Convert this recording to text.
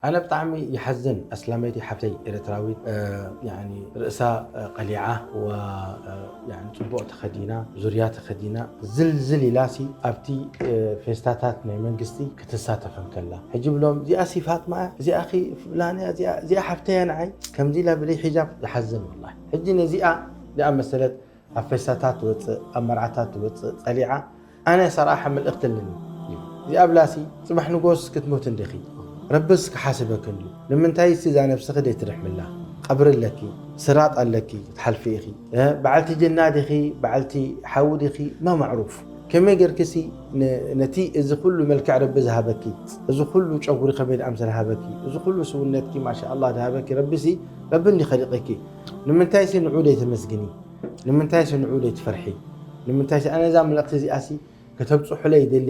ኣነ ብጣዕሚ ይሓዝን ኣስላመይቲ ሓፍተይ ኤርትራዊት ርእሳ ቀሊዓ፣ ጽቡቕ ተኸዲና፣ ዙርያ ተኸዲና፣ ዝልዝል ኢላሲ ኣብቲ ፌስታታት ናይ መንግስቲ ክትሳተፍ እንከላ፣ ሕጂ ብሎም እዚኣ ሲ ፋጥማ እያ፣ እዚኣ ኺ ፍላን እያ፣ እዚኣ ሓፍተይ እያ ንዓይ ከምዚ ኢላ ብለይ ሒጃብ ይሓዝን። ወላ ሕጂ ነዚኣ ዚኣ መሰለት ኣብ ፌስታታት ትወፅእ፣ ኣብ መርዓታት ትወፅእ ቀሊዓ፣ ኣነ ሰራሓ መልእኽቲ ኣለኒ። እዚኣ ብላሲ ጽባሕ ንጎስ ክትሞት እንዲኺ፣ ረብስ ክሓስበክ እንድዩ። ንምንታይ እዛ ነብስኺ ደይትርሕምላ? ቀብሪ ኣለኪ፣ ስራጥ ኣለኪ ክትሓልፊ ኢኺ። በዓልቲ ጀና ዲኺ፣ በዓልቲ ሓዊ ዲኺ፣ ማ ማዕሩፍ። ከመይ ጌርክሲ ነቲ እዚ ኩሉ መልክዕ ረቢ ዝሃበኪ፣ እዚ ኩሉ ጨጉሪ ከመይ ድኣምሰል ሃበኪ፣ እዚ ኩሉ ስውነትኪ ማሻ ኣላህ ዝሃበኪ ረቢሲ፣ ረቢ እንዲ ኸሊቀኪ። ንምንታይሲ ንዑ ደይተመስግኒ? ንምንታይሲ ንዑ ደይትፈርሒ? ንምንታይሲ ኣነ እዛ መልእኽቲ እዚኣሲ ከተብጽሑለይ ይደሊ።